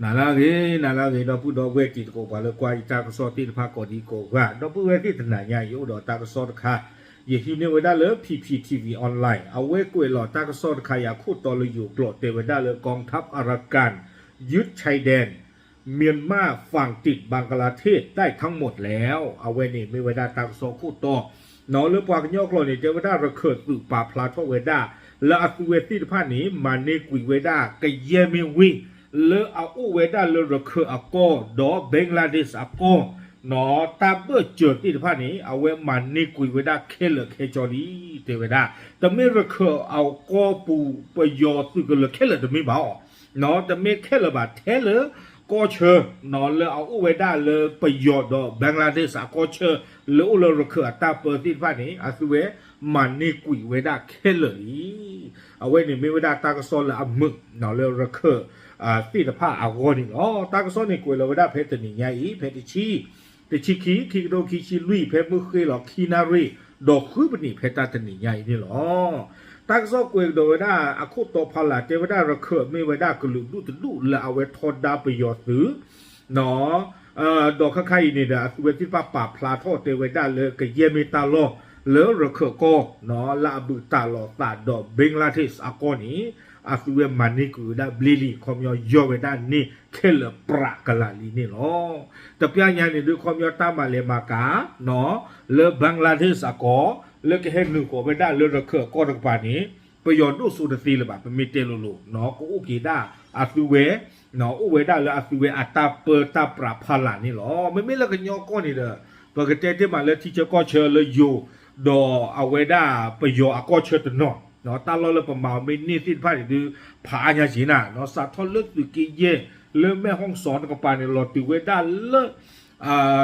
နၤလၢအဂ့ၤ နၤလၢအဂ့ၤ ဒီပုၢ်ဒီဝဲၢ်တံၤသကိးပှၤလၢကွၢ်ယတၢ်ကစီၣ်သ့ၣ်တဖၣ်ကိးဒံကိးဂၤ ဒီပုၢ်ဝဲၢ်သ့ၣ်တနၤညါအံၤ အိၣ်ဒီးတၢ်ကစီၣ်တခါ ယဟံးန့ၢ်ဝဲဒၣ်လၢ P P T V Online အဝဲကွဲးလီၤတၢ်ကစီၣ်တခါအံၤအခိၣ်တီလၢယိၤကျိာ်တဲဝဲဒၣ်လၢ กองทัพอารากันยึดชายแดน เมียนมาฝั่งติดบังคลาเทศได้ทั้งหมดแล้ว အဝဲန့ၣ်မ့ၢ်ဝဲဒၣ်တၢ်ကစီၣ်ခိၣ်တီ လၢပှၤကညီကျိာ်န့ၣ် တဲဝဲဒၣ်ရခၢၣ်သုးပာ်ဖျါထီၣ်ဝဲဒၣ် လၢအသုးဝဲသ့ၣ်တဖၣ်န့ၣ် မၤန့ၢ်ကွံာ်ဝဲဒၣ် ကယဲၢ်မ့ၢ်ဝ့ၢ် လၢအအိၣ်ဝဲဒၣ်လၢရခၢၣ်အကီၢ် ဒီး Bangladesh အကီၢ် တၢ်ဘၢၣ်စၢၤသ့ၣ်တဖၣ်န့ၣ် အဝဲမၤန့ၢ်ကွံာ်ဝဲဒၣ်ခဲလၢာ်ခဲဆ့လံ တဲဝဲဒၣ် တမ့ၢ်ရခၢၣ်အကီၢ်ပူၤ ပယီၤသုးကလၢၤခဲလၢာ်တမ့ၢ်ဘၣ်အီၤ တမ့ၢ်ခဲလၢာ်ဘၣ် ထဲလၢကီၢ်ဆၢ လၢအအိၣ်ဝဲဒၣ်လၢပယီၤဒီး Bangladesh အကီၢ်ဆၢ လၢအိၣ်လၢရခၢၣ်အတၢ်ပၢသ့ၣ်တဖၣ်န့ၣ် အသုးဝဲမၤန့ၢ်ကွံာ်ဝဲဒၣ်ခဲလၢာ်လံ အဝဲန့ၣ်မ့ၢ်ဝဲဒၣ်တၢ်ကစီၣ်လၢအမုာ် လၢရခၢၣ်သ့ၣ်တဖၣ်အဂီၢ်န့ၣ်လီၤ. တၢ်ကစီၣ်န့ၣ်ကွဲးလီၤဝဲဒၣ်ဖဲတနံၤညါအံၤ ဖဲတဆံ တဆံခံ ခံကထိခံဆံလွံၢ် ဖဲမုၢ်ဃ့လီၤခံနၣ်ရံၣ် ဒီးဃုပနံးဖဲတၢ်တနံၤညါအံၤန့ၣ်လီၤ. တၢ်ကစီၣ်ကွဲးကဒီးဝဲဒၣ် အခိၣ်တီဖီလာ်တဲဝဲဒၣ်ရခၢၣ်မ့ၢ်ဝဲဒၣ်ကလုာ်ဒူၣ်တဒူၣ်လၢအဝဲထီဒါပယီၤသုး ဒီးခဲခါအံၤန့ၣ်ဒီး အသုးဝဲသ့ၣ်တဖၣ်ပာ်ဖျါထီၣ်တဲဝဲဒၣ်လၢကယဲၢ်မ့ၢ်တၢ်လီၢ် လၢရခၢၣ်ကီၢ် လၢအဘူးတၢ်လီၤသးဒီး Bangladesh အကီၢ်န့ၣ် အသုးဝဲမၤန့ၢ်ကွံာ်ဝဲဒၣ်ဘျ့လံ ခီပညီယီၢ်ဝဲဒၣ်န့ၢ်ခဲလၢာ်ပြးကလာ်လံန့ၣ်လီၤ. တပျၢ်ညါန့ၣ်ဒုးခီပညီတၢ်မၤလဲၤမၤကၤ လၢ Bangladesh အကီၢ် လၢကဟဲနုာ်ဃီၤဝဲဒၣ်လၢရခၢၣ်အကီၢ်တကပၤန့ၣ် ပယီၤဒိၣ်စိတသ့လၢၤဘၣ် ပမ့ၢ်တဲလိၤလိၤ ကအိၣ်က့ၤဒၣ်အသုးဝဲ အိၣ်ဝဲဒၣ်လၢအသုးဝဲအတၢ်ပၢတၢ်ပြးဖီလာ်န့ၣ်လီၤ. မ့မ့ၢ်လၢကညီကီၢ်န့ၣ်ဒီး ပကတဲတ့ၢ်မးလၢထံဆၢကီၢ်ဆၢလၢယိၤ ဒီးအဝဲဒၣ်ပယီၤအကီၢ်ဆၢတနီၤ တၢ်လီၢ်လၢပမၤအီၤမ့ၢ်န့ၢ်သ့ၣ်တဖၣ်န့ၣ်ဒုး ဖးအါညါက့ၤနၤ စးထီၣ်လၢသုးက့ယဲၢ် လၢမဲၢ်ဟီၣ်စီတကပၤန့ၣ် လီၤတုၤဝဲဒၣ်လၢ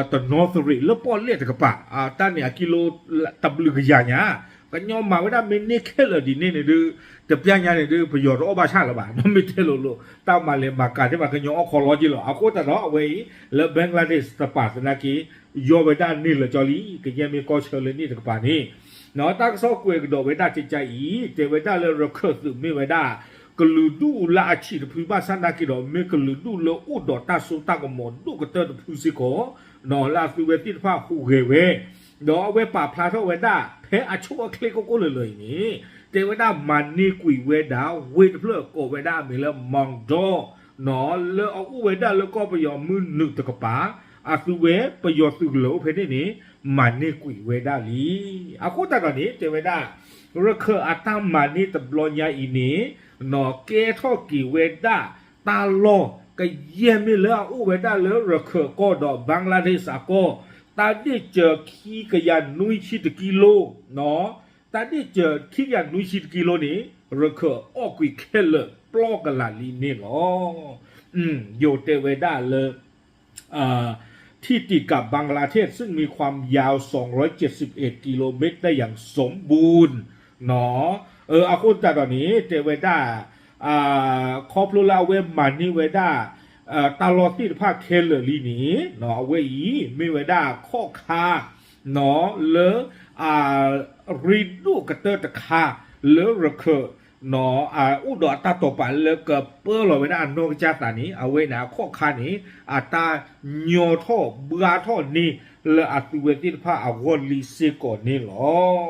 တနီသရံးလၢပီၣ်လဲၣ်တကပၤ တၢ်န့ၣ်အကံလိ တဘျုးကယၤညါ ကညီမၤဝဲဒၣ်မ့ၢ်န့ၢ်ခဲလၢာ်ဒ်န့ၣ်န့ၣ်ဒုး တပျၢ်ညါန့ၣ်ဒုး ပယီၤတအီၣ်ဘၣ်ဆၣ်လၢၤဘၣ် ဒီးမ့ၢ်တဲလိၤလိၤ တၢ်မၤလဲၤမၤကၤသ့ၣ်တဖၣ် ကညီအီၣ်ခီလီက့ၤလီၤ. အဃိသတးဒီးအဝဲအံၤ လၢ Bangladesh တပၤသနာ်က့ ယီၢ်ဝဲဒၣ်န့ၢ်လၢာ်ကၠီလံ ကယဲၢ်မ့ၢ်ကီၢ်ဆၢလၢန့ၣ်တကပၤန့ၣ် တၢ်ကစီၣ်ကွဲးကဒီးဝဲဒၣ်ကကါအံၤ တဲဝဲဒၣ်လၢရခၢၣ်သုးမ့ၢ်ဝဲဒၣ် ကလုာ်ဒူၣ်လၢအဆံးတဖုဘၣ်ဆၣ်သနာ်က့ဒီး မ့ၢ်ကလုာ်ဒူၣ်လၢအိၣ်ဒီးတၢ်စိတၢ်ကမီၤဒိၣ်ကတၢၢ်တဖုစ့ၢ်ကီး လၢအသုးဝဲသ့ၣ်တဖၣ်ဟူးဂဲၤဝဲ ဒီးအဝဲပာ်ဖျါထီၣ်ဝဲဒၣ် ဖဲအဆိအချ့ကိၢ်ကိၢ်လၢာ်လၢာ်အံၤန့ၣ် တဲဝဲဒၣ်မၤန့ၢ်ကွံာ်ဝဲဒၣ် ဝ့ၢ်တဖျၢၣ်ကိးဝဲဒၣ်အမံၤလၢ မီၣ်ဒီ လၢအအိၣ်ဝဲဒၣ်လၢကီၢ်ပယီၤမုၢ်နုာ်တကပၤ အသုးဝဲပယီၤသုးကလၢၤအိၣ်ဖဲန့ၣ်န့ၣ် မၤန့ၢ်ကွံာ်ဝဲဒၣ်လံ. အဃိသတးဒီးန့ၣ် တဲဝဲဒၣ် ရခၢၣ်အတၢ်မၤန့ၢ်တဘျီညါအံၤန့ၣ် ကဲထီၣ်က့ၤဝဲဒၣ် တၢ်လီၢ်ကယဲၢ်မ့ၢ်လၢအအိၣ်ဝဲဒၣ်လၢရခၢၣ်ကီၢ်ဒီး Bangladesh အကီၢ် တၢ်ဒ့ၣ်စၢၤခံကယၤနွံဆံတကံလိ တၢ်ဒ့ၣ်စၢၤခံကယၤနွံဆံတကံလိန့ၣ် ရခၢၣ်အီၣ်ကွံာ်ခဲလၢာ်ပျီကလာ်လံန့ၣ်လီၤ. ယိၤတဲဝဲဒၣ်လၢ ที่ติดกับบังคลาเทศ ซึ่งมีความยาว สองร้อยเจ็ดสิบเอ็ดกิโลเมตร ได้อย่างสมบูรณ์ အဃိသတးဒီးန့ၣ် တဲဝဲဒၣ် ခီဖျိလၢအဝဲမၤန့ၢ်ဝဲဒၣ် တၢ်လီၢ်သ့ၣ်တဖၣ်ခဲလၢာ်လံန့ၣ် အဝဲအံၤ မ့ၢ်ဝဲဒၣ်ခီၣ်ခါ လၢ အရ့ဒိၣ်ကတၢၢ်တခါ လၢရခၢၣ် အိၣ်ဒီးအတၢ်တိာ်ပာ်လၢကပၢလီၤဝဲဒၣ်အနီၢ်ကစၢ်သးန့ၣ် အဝဲန့ၣ်အခီၣ်ခါန့ၣ် အတၢ်ညီထီၣ်ဘှါထီၣ်န့ၢ် လၢအသုးဝဲသ့ၣ်တဖၣ်အဂီၢ်လံစ့ၢ်ကီးန့ၣ်လီၤ.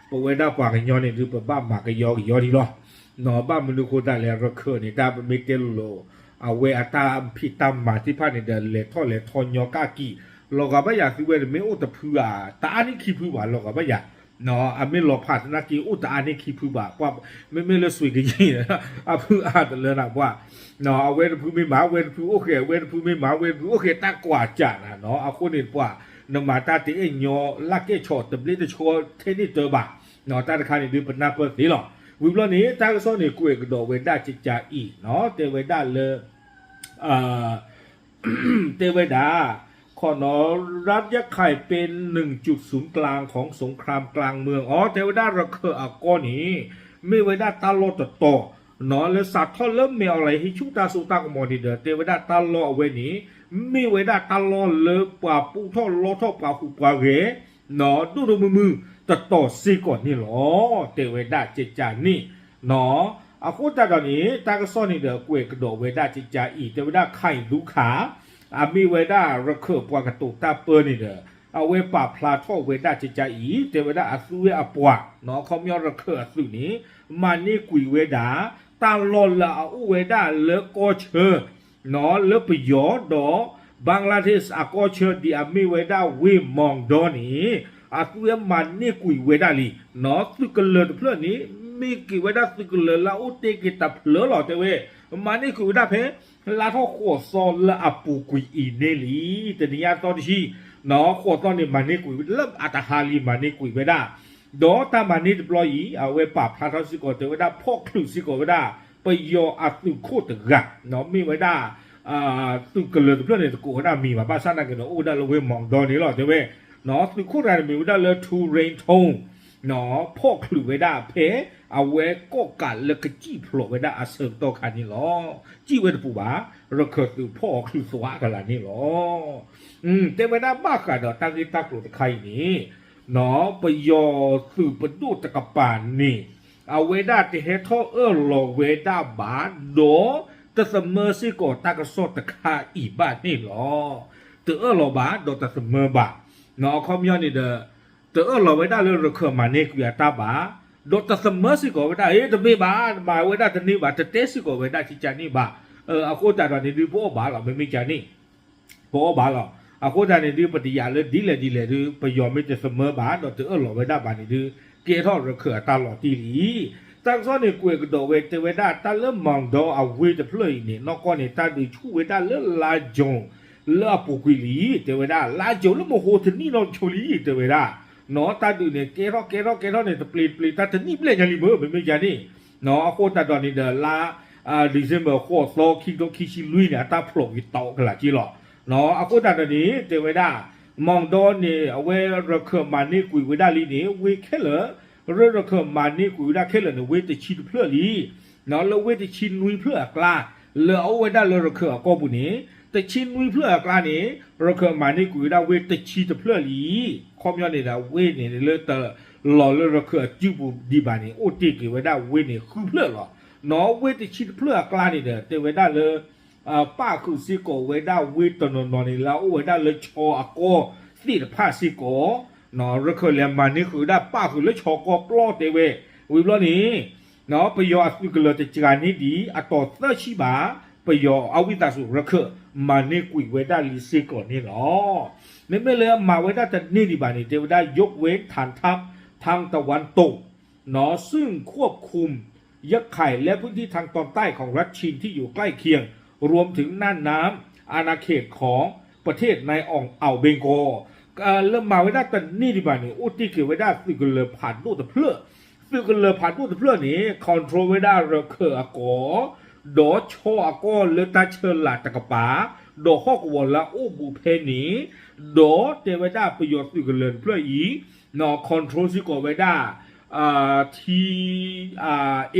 ပဝဲဒၣ်ပှၤကညီန့ၣ်ဒုး ပဘၣ်မၤကယီကယီဒံးလီၤ. ဘၣ်မနုၤအဃိသတးလဲၣ် ရခၢၣ်န့ၣ် တၢ်ပမ့ၢ်တဲလိၤလိၤ အဝဲအတၢ်ဖံးတၢ်မၤသ့ၣ်တဖၣ်န့ၣ်ဒီး လဲၤထီၣ်လဲၤထီညီကၣ်ကံၢ် လီၤဂာ်ဘၣ်ယၤသုဝဲန့ၣ် မ့ၢ်အိၣ်တဖုဧါ တအါန့ၢ်ခံဖုဘၣ် လီၤဂာ်ဘၣ်ယၤ အမ့ၢ်လီၤဖးသနာ်က့ အိၣ်တအါန့ၢ်ခံဖုဘၣ် ပှၤမ့မ့ၢ်လၢစွ့ၤကယံၤ အဖုအါတလၢနၤပှၤ အဝဲတဖုမ့ၢ်မၤ ဝဲတဖုအိၣ်ဃဲၤ ဝဲတဖုမ့ၢ်မၤ ဝဲတဖုအိၣ်ဃဲၤ တၢ်ကွၢ်ကၢ်နၤနီၤ အဃိန့ၣ်ပှၤ နမၤတၢ်တအဲၣ်ညီလၢ်ကဲၣ်ဆိးတဘျ့တဆှီထဲန့ၣ်တၢ်ဘၣ် တၢ်တခါန့ၣ်ဒုးပနၢ်ပၢၢ်သ့လီၤ. ဝံၤဘျီန့ၣ် တၢ်ကစီၣ်န့ၣ်ကွဲးကဒီးဝဲဒၣ်ကကါအံၤ တဲဝဲဒၣ်လၢ တဲဝဲဒၣ် ขอน้อมรับยะไข่เป็นหนึ่งจุดศูนย์กลางของสงครามกลางเมือง အီ တဲဝဲဒၣ်ရခၢၣ်အကီၢ်န့ၣ် မ့ၢ်ဝဲဒၣ်တၢ်လီၢ်တတီၤ လၢစးထီၣ်လၢမဲာ်အီၤလၢဟံးဆူၣ်တၢ်စိတၢ်ကမီၤန့ၣ်ဒီး တဲဝဲဒၣ်တၢ်လီၢ်အဝဲန့ၣ် မ့ၢ်ဝဲဒၣ်တၢ်လီၢ်လၢပှၤပူထီၣ်လီထီၣ်ပှၤဟူးပှၤဂဲၤ ဒိၣ်ဒိၣ်မုၢ်မုၢ်တတီၤစ့ၢ်ကီးန့ၣ်လီၤ. တဲဝဲဒၣ်ကကါန့ၣ် နီၤ အဃိသတးဒီးန့ၣ် တၢ်ကစီၣ်န့ၣ်ဒီး ကွဲးကဒီးဝဲဒၣ်ကကါအံၤ တဲဝဲဒၣ် ခဲၣ်ဒူခါ အမ့ၢ်ဝဲဒၣ်ရခၢၣ်ပှၤကတိၤတၢ်ပၢန့ၣ်ဒီး အဝဲပာ်ဖျါထီၣ်ဝဲဒၣ်ကကါအံၤ တဲဝဲဒၣ်အသုဝဲအပှၤ ခီပညီရခၢၣ်အသုးန့ၣ် မၤန့ၢ်ကွံာ်ဝဲဒၣ် တၢ်လီၢ်လၢအအိၣ်ဝဲဒၣ်လၢကီၢ်ဆၢ လၢပယီၤဒီး ဘင်္ဂလားဒေ့ရှ်အကီၢ်ဆၢ ဒ်အမ့ၢ်ဝဲဒၣ်ဝ့ၢ်မီၣ်ဒီန့ၣ် အသုဝဲမၤန့ၢ်ကွံာ်ဝဲဒၣ်လံ. သုးကလၢၤတဖျၢၣ်န့ၣ် မ့ၢ်က့ၤဝဲဒၣ်သုးကလၢၤလၢအအိၣ်တ့ၢ်က့ၤတဖျၢၣ်လီၤ တဲဝဲ, မၤန့ၢ်ကွံာ်ဝဲဒၣ်ဖဲ လါထီၣ်ဃိးသီလၢအပူၤကွံာ်အံၤန့ၣ်လံ. တနံၤညါသီတဆံ ဃိးသီန့ၣ် မၤန့ၢ်ကွံာ်လၢအတဟါလံ မၤန့ၢ်ကွံာ်ဝဲဒၣ် ဒီးတၢ်မၤန့ၢ်တဘျီအံၤ အဝဲပာ်ဖျါထီၣ်စ့ၢ်ကီး တဲဝဲဒၣ်ဖီၣ်ချုးစ့ၢ်ကီးဝဲဒၣ် ပယီၤအသုးခိၣ်တဂၤ မ့ၢ်ဝဲဒၣ် သုးကလၢၤတဖျၢၣ်န့ၣ် တကိးဝဲဒၣ်မံၤဘၣ် ဘၣ်ဆၣ်သနာ်က့ဒီး အိၣ်ဝဲဒၣ်လၢဝ့ၢ်မီၣ်ဒီန့ၣ်လီၤ တဲဝဲ, သုးခိၣ်တဂၤန့ၣ်မ့ၢ်ဝဲဒၣ်လၢ ထူရ့ထိၣ် ဖီၣ်ချုးဝဲဒၣ်ဖဲ အဝဲကီၣ်ကးလၢကစံၣ်ဖျိးဝဲဒၣ်အဆၢကတီၢ်ခါန့ၣ်လီၤ. စံၣ်ဝဲတပူၤဘၣ် ရခၢၣ်သုးဖီၣ်အီၤချုးသွါကလာ်န့ၣ်လီၤ. တဲဝဲဒၣ်ဘၣ်ဃးဒီးတၢ်ဂ့ၢ်တၢ်ကျိၤတခါအံၤန့ၣ် ပယီၤသုးပဒိၣ်တကပၤန့ၣ် အဝဲဒၣ်တဟဲထီၣ်အၢၣ်လီၤဝဲဒၣ်ဘၣ် ဒီးတသမၢစ့ၢ်ကီးတၢ်ကစီၣ်တခါအံၤဘၣ်န့ၣ်လီၤ. တအၢၣ်လီၤဘၣ် ဒီးတသမၢဘၣ်. အခီပညီန့ၣ်ဒီး တအၢၣ်လီၤဝဲဒၣ်လၢရခၢၣ်မၤန့ၢ်ကွံာ်အတၢ်ဘၣ်, ဒီးတသမၢစ့ၢ်ကီးဝဲဒၣ် အ့ တမ့ၢ်ဘၣ် မၤဝဲဒၣ်တန့ၢ်ဘၣ် တတဲစ့ၢ်ကီးဝဲဒၣ်ကကါန့ၣ်ဘၣ်. အဃိသတးဒီးန့ၣ်ဒုး ပအီၣ်ဘၣ်လီၤ မ့မ့ၢ်ကန့ၣ် ပအီၣ်ဘၣ်လီၤ. အဃိသတးန့ၣ်ဒုး ပတယာ်လၢဒ်လဲၣ်ဒ်လဲၣ်ဒုး ပယီၤမ့ၢ်တသမၢဘၣ် ဒီးတအၢၣ်လီၤဝဲဒၣ်ဘၣ်န့ၣ်ဒုး ကဲထီၣ်ရခၢၣ်အတၢ်လီၤတံၢ်လံ. တၢ်ကစီၣ်န့ၣ်ကွဲးကဒီးဝဲ တဲဝဲဒၣ်တၢ်လၢမီၣ်ဒီအဝ့ၢ်တဖျၢၣ်အံၤန့ၣ် နီၢ်ကီၢ်န့ၣ် တၢ်ဒုးဆူၣ်ဝဲဒၣ်လၢလါယူၤလၢအပူၤကွံာ်လံ တဲဝဲဒၣ် လါယူၤလၢမဟိတနံၣ်နီတဆိလံ တဲဝဲဒၣ် နီၢ်တၢ်ဒုးန့ၣ် ကဲထီၣ်ကဲထီၣ်ကဲထီၣ်န့ၣ် တပျ့ၤတပျ့ၤ တၢ်တနံၣ်ဘျဲၣ်ညါလံမ့ၢ် မ့မ့ၢ်ကန့ၣ် အဃိသတးဒီးန့ၣ်ဒီး လါ December ဃိးသီ ခံကထိခံဆံလွံၢ်န့ၣ် အတၢ်ဖျိးက့ၤတီကလာ်က့လီၤ. အဃိသတးဒီးန့ၣ် တဲဝဲဒၣ် မီၣ်ဒီန့ၣ် အဝဲရခၢၣ်မၤန့ၢ်ကွံာ်ဝဲဒၣ်လံန့ၣ် ဝ့ၢ်ခဲလၢာ် ရရခၢၣ်မၤန့ၢ်ကွံာ်ဝဲဒၣ်ခဲလၢာ်န့ၣ် ဝ့ၢ်တဆံတဖျၢၣ်လံ လၢဝ့ၢ်တဆံနွံဖျၢၣ်အကျါ လၢအအိၣ်ဝဲဒၣ်လၢရခၢၣ်အကီၢ်ပူၤန့ၣ် တဆံနွံဖျၢၣ်အကျါန့ၣ် ရခၢၣ်မၤန့ၢ်ကွံာ်ဝဲဒၣ်ဝ့ၢ်တဆံတဖျၢၣ်လံ. ခီပညီန့ၣ်ဒီး ဝ့ၢ်န့ၣ်လၢတလီၤလၢရခၢၣ်အစုပူၤဒံးဘၣ်န့ၣ် အိၣ်တ့ၢ်က့ၤဝဲဒၣ်ဝ့ၢ်န့ၣ်ဃုဖျၢၣ်လီၤ. နီၢ်ဝ့ၢ်တဆံတဖျၢၣ်အကျါန့ၣ်ဒီး တဲဝဲဒၣ်လၢ ပၣ်ဃုာ်စ့ၢ်ကီးဝဲဒၣ်ဝ့ၢ်တနီၤနီၤန့ၣ် လၢအအိၣ်ဝဲဒၣ်လၢဆီအကီၢ်သ့ၣ်တဖၣ်စ့ၢ်ကီး ရခၢၣ်လဲၤမၤန့ၢ်ဃုာ်ဝဲဒၣ်ပၣ်ဃုာ်လၢဆီကီၢ်ပျီတဲဝဲ, ဝံၤဘျီန့ၣ် ပယီၤအသုးကလၢၤတစှၤန့ၢ်ဒံး အတီၤသၢဆံဘၣ်, ပယီၤအဝံသးစူၤ ရခၢၣ်မၤန့ၢ်ကွံာ်ဝဲဒၣ်လံစ့ၢ်ကီးန့ၣ်လီၤ. မ့မ့ၢ်လၢမၤဝဲဒၣ်တန့ၢ်ဒံးဘၣ်န့ၣ် တဲဝဲဒၣ် ยกเว้นฐานทัพทางตะวันตก ซึ่งควบคุมยะไข่และพื้นที่ทางตอนใต้ของรัฐชินที่อยู่ใกล้เคียง รวมถึงน่านน้ำอาณาเขตของประเทศในอ่าวเบงกอล လၢမၤဝဲဒၣ်တန့ၢ်ဒံးဘၣ်န့ၣ် အိၣ်တ့ၢ်က့ၤဝဲဒၣ်သုးကလၢၤဖးဒိၣ်တဖျၢၣ်, သုးကလၢၤဖးဒိၣ်တဖျၢၣ်န့ၣ် control ဝဲဒၣ်ရခၢၣ်အကီၢ် ဒီးဆီအကီၢ်လၢတၢ်ဆၢလာ်တကပၤ, ဒီးဟီၣ်ကဝီၤလၢအအိၣ်ဘူးဖဲန့ၣ်, ဒီးတဲဝဲဒၣ်ပယီၤသုးကလၢၤတဖျၢၣ်အံၤ control စ့ၢ်ကီးဝဲဒၣ် ထံ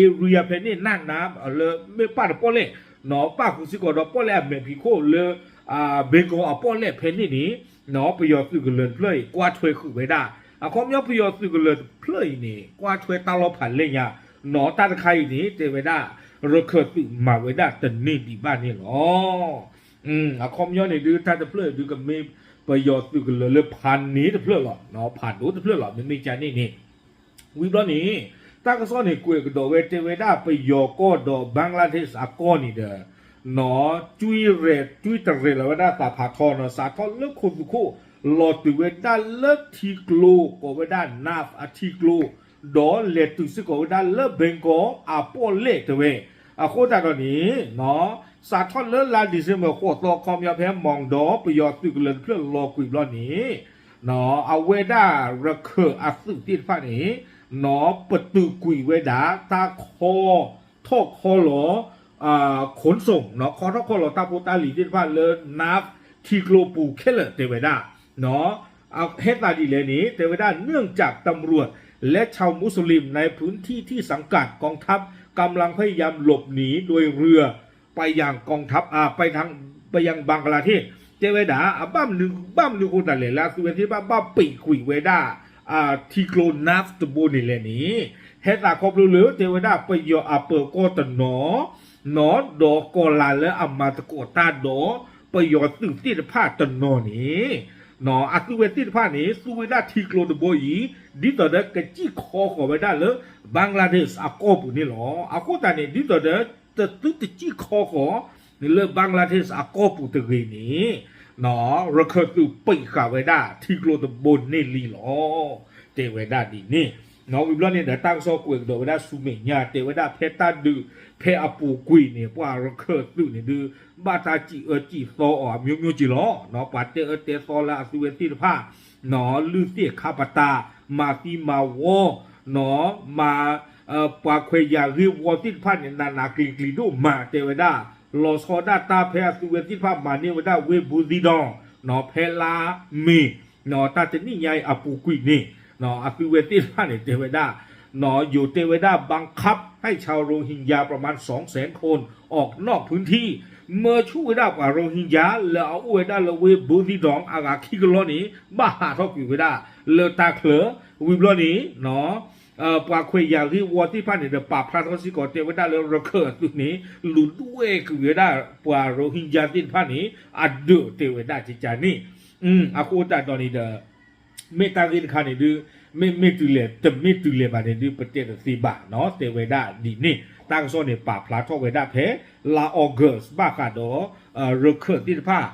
area ဖဲန့ၣ် နၢ်နါ လၢမ့ၢ်ပၣ်တပီၣ်လဲၣ်, ပၣ်ဃုာ်စ့ၢ်ကီးဒီးပီၣ်လဲၣ်အမဲာ်ဖံးခိၣ်လၢ ဘ့ကီအပီၣ်လဲၣ်ဖဲန့ၣ်န့ၣ် ပယီၤသုးကလၢၤတဖျၢၣ်အံၤ ကွၢ်ထွဲဃုာ်ဝဲဒၣ်, အခီပညီပယီၤသုးကလၢၤတဖျၢၣ်အံၤန့ၣ် ကွၢ်ထွဲတၢ်လီၢ်ဖးလဲၢ်ညါ, နီၢ်တၢ်တခါအံၤန့ၣ် တဲဝဲဒၣ် ရခၢၣ်သုးမၤဝဲဒၣ်တန့ၢ်ဒံးဘၣ်န့ၣ်လီၤ. အခီပညီန့ၣ်ဒုး တၢ်တဖျၢၣ်အံၤဒုးကမ့ၢ်ပယီၤသုးကလၢၤလၢဖးန့ၢ်တဖျၢၣ်လီၤ, ဖးဒိၣ်တဖျၢၣ်လီၤ မ့မ့ၢ်ကန့ၣ်န့ၣ် ဝံၤဘျီန့ၣ် တၢ်ကစီၣ်န့ၣ်ကွဲးကဒီးဝဲ တဲဝဲဒၣ်ပယီၤကီၢ်ဒီး ဘင်္ဂလားဒေ့ရှ်အကီၢ်န့ၣ်ဒီး နီၢ် ကွံရဲၣ် ကွံတရဲၣ်လီၤဝဲဒၣ်သးဖးထီ နီၢ် စးထီၣ်လၢခိၣ်သူခိၣ် လီၤတုၤဝဲဒၣ်လၢထံကျိ ကိးဝဲဒၣ် နၢၣ် အထံကျိ ဒီးလဲၤတုၤစ့ၢ်ကီးဝဲဒၣ်လၢ ဘ့ကီ အပီၣ်လဲၣ်တဲဝဲ, အဃိသတးဒီးန့ၣ် နီၢ် စးထီၣ်လၢလါ December ဃိးသီ ခီပညီဖဲမီၣ်ဒီ ပယီၤသုးကလၢၤတဖျၢၣ်လီၤကွံာ်ဘျီန့ၣ် နီၢ် အဝဲဒၣ်ရခၢၣ်အသုးသ့ၣ်တဖၣ်န့ၣ် နီၢ် ပတုာ်ကွံာ်ဝဲဒၣ် တၢ်ခီ ထီၣ်ခီလီၤ ခိၣ်စိၣ် နီၢ် ခီထီၣ်ခီလီၤတၢ်ဖိတၢ်လံၤသ့ၣ်တဖၣ်လၢ နၢၣ် ထံကျိပူၤခဲလၢာ်တဲဝဲဒၣ် နီၢ် ဟဲသးဒ်လဲၣ်န့ၣ် တဲဝဲဒၣ် เนื่องจากตำรวจและชาวมุสลิมในพื้นที่ที่สังกัดกองทัพกำลังพยายามหลบหนีโดยเรือไปยังกองทัพ อ่า ไปทาง ไปยังบังกลาเทศ တဲဝဲဒၣ် အဘၣ်မနုၤ ဘၣ်မနုၤဃိသတးလဲၣ် လၢအသုဝဲသ့ၣ်တဖၣ်ဘၣ်ပံာ်ကွံာ်ဝဲဒၣ် ထံကျိ Naf တဘိန့ၣ်လဲၣ်န့ၣ် ဟဲသးခီဖျိလၢတဲဝဲဒၣ်ပယီၤအပၢၤကီၢ်တနီၤ နီၤ ဒီးကီၤလၤလၢအမၤသကိးတၢ်ဒီး ပယီၤသုးသ့ၣ်တဖၣ်တနီၤန့ၣ် နီၤ အသုဝဲသ့ၣ်တဖၣ်န့ၣ် သူဝဲဒၣ်ထံကျိတဘိအံၤ ဒ်သိးဒီးကစံၣ်ခီဃီၤဝဲဒၣ်လၢ Bangladesh အကီၢ်ပူၤန့ၣ်လီၤ. အဃိသတးန့ၣ် ဒ်သိးဒီး တသုတစံၣ်ခီဃီၤ လၢ Bangladesh အကီၢ်ပူၤတဂ့ၤန့ၣ် နီၤ ရခၢၣ်သုးပံးဃာ်ဝဲဒၣ်ထံကျိတဘိန့ၣ်လံလီၤ တဲဝဲဒၣ်ဒ်န့ၣ်. နီၤ ဝံၤဘျီန့ၣ်ဒီး တၢ်ကစီၣ်ကွဲးကဒီးဝဲဒၣ်ဆူမဲာ်ညါ တဲဝဲဒၣ်ဖဲတၢ်ဒုး ဖဲအပူၤကွံာ်န့ၣ် ပှၤရခၢၣ်သုးန့ၣ်ဒုး ဘၣ်တၢ်စံးအၢစံးသီအီၤ အမျိုးမျိုးက့ၤလီၤ. နီၤ ပှၤတဲအၢတဲသီလၢအသုဝဲသ့ၣ်တဖၣ် နီၤ လုၢ်သ့ၣ်ခါပတာ် မၤသံမၤဝီ နီၤ မၤ ပှၤခွဲးယာ်ဂ့ၢ်ဝီသ့ၣ်တဖၣ်န့ၣ် နးနးကျံၤကျံၤဒိၣ်မး တဲဝဲဒၣ် လီၤဆီဒၣ်တၢ်ဖဲအသုဝဲသ့ၣ်တဖၣ်မၤန့ၢ်ဝဲဒၣ်ဝ့ၢ်ဘူးသံဒီး နီၤ ဖဲလါမ့ၤ နီၤ တၢ်တနံၣ်ညါအံၤအပူၤကွံာ်န့ၣ် နီၤ အသုဝဲသ့ၣ်တဖၣ်န့ၣ် တဲဝဲဒၣ် နီၤ ယိၤတဲဝဲဒၣ် บังคับให้ชาวโรฮิงญาประมาณสองแสนคนออกนอกพื้นที่ မၢဆူၣ်ဝဲဒၣ်ပှၤ Rohingya လၢအအိၣ်ဝဲဒၣ်လၢဝ့ၢ်ဘူးသံဒီး အဂၤခံကလီၢ်န့ၣ် ဘၣ်ဟးထီၣ်ကွံာ်ဝဲဒၣ် လၢတၢ်ချၢ ဝံၤဘျီန့ၣ် နီၤ ပှၤခွဲးယာ်ဂ့ၢ်ဝီသ့ၣ်တဖၣ်န့ၣ်ဒီး ပာ်ဖျါထီၣ်စ့ၢ်ကီးတဲဝဲဒၣ်လၢရခၢၣ်အသုးန့ၣ် လူၤဒွဲၣ်ကွံာ်ဝဲဒၣ်ပှၤ Rohingya သ့ၣ်တဖၣ်န့ၣ် အဒၢးတဲဝဲဒၣ်ကကန့ၣ် အဃိသတးဒီးန့ၣ်ဒီး မ့ၢ်တၢ်ဂ့ၢ်တခါန့ၣ်ဒုး မ့ၢ်မ့ၢ်တုၤလဲၣ် တမ့ၢ်တုၤလဲၣ်ဘၣ်န့ၣ်ဒုး ပတဲတသ့ဘၣ်နီၤ တဲဝဲဒၣ်ဒ်န့ၣ် တၢ်ကစီၣ်န့ၣ် ပာ်ဖျါထီၣ်ဝဲဒၣ်ဖဲ လါ August ဘၣ်ဃးဒီး ရခၢၣ်သ့ၣ်တဖၣ်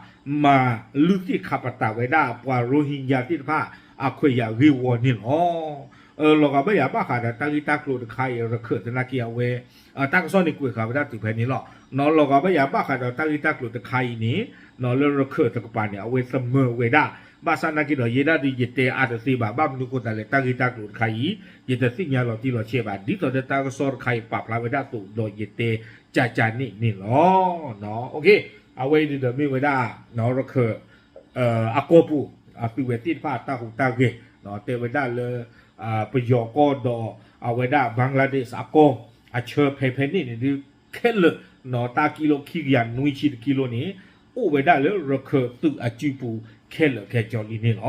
မၤလုၢ်သ့ၣ်ခါပတာ်ဝဲဒၣ်ပှၤ Rohingya သ့ၣ်တဖၣ် အခွဲးယာ်ဂ့ၢ်ဝီန့ၣ်လီၤ. လီၤဂာ်ဘၣ်ယၤဘၣ်ဃးဒီးတၢ်ဂ့ၢ်တၢ်ကျိၤတခါအံၤ ရခၢၣ်သနာ်က့အဝဲ တၢ်ကစီၣ်န့ၣ်ကွဲးဃာ်ဝဲဒၣ်တုၤဖဲန့ၣ်လီၤ. နီၤ လီၤဂာ်ဘၣ်ယၤဘၣ်ဃးဒီးတၢ်ဂ့ၢ်တၢ်ကျိၤတခါအံၤန့ၣ် နီၤ လၢရခၢၣ်တကပၤန့ၣ် အဝဲသမၢဝဲဒၣ် ဘၣ်ဆၣ်သနာ်က့ဒီး ယဲဒၣ်ဒုးယတဲအါတသ့ဘၣ် ဘၣ်မနုၤဃိသတးလဲၣ် တၢ်ဂ့ၢ်တၢ်ကျိၤတခါအံၤ ယတသ့ၣ်ညါလီၤတံၢ်လီၤဆဲးဘၣ် ဒ်သိးဒီးတၢ်ကစီၣ်တခါအံၤပာ်ဖျါဝဲဒၣ်အသိးဒီးယတဲကကန့ၣ်န့ၣ်လီၤ. အဝဲအံၤဒုးဒီးမ့ၢ်ဝဲဒၣ် ရခၢၣ် အကီၢ်ပူၤ အသုဝဲသ့ၣ်တဖၣ်အတၢ်ဟူးတၢ်ဂဲၤ တဲဝဲဒၣ်လၢ ပယီၤကီၢ်ဒီး အဝဲဒၣ် Bangladesh အကီၢ် အဆၢဖဲဖဲန့ၣ်န့ၣ်ဒုး ခဲလၢာ် နီၤ တၢ်ကံလိခံကယၤနွံဆံတကံလိန့ၣ် အိၣ်ဝဲဒၣ်လၢရခၢၣ်သုးအစုပူၤခဲလၢာ်ခဲဆ့လံန့ၣ်လီၤ.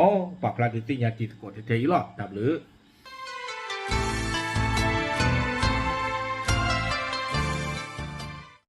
ပာ်ဖျါဒုးသ့ၣ်ညါတံၤသကိးထဲထဲအံၤလီၤ. တၢ်ဘျုး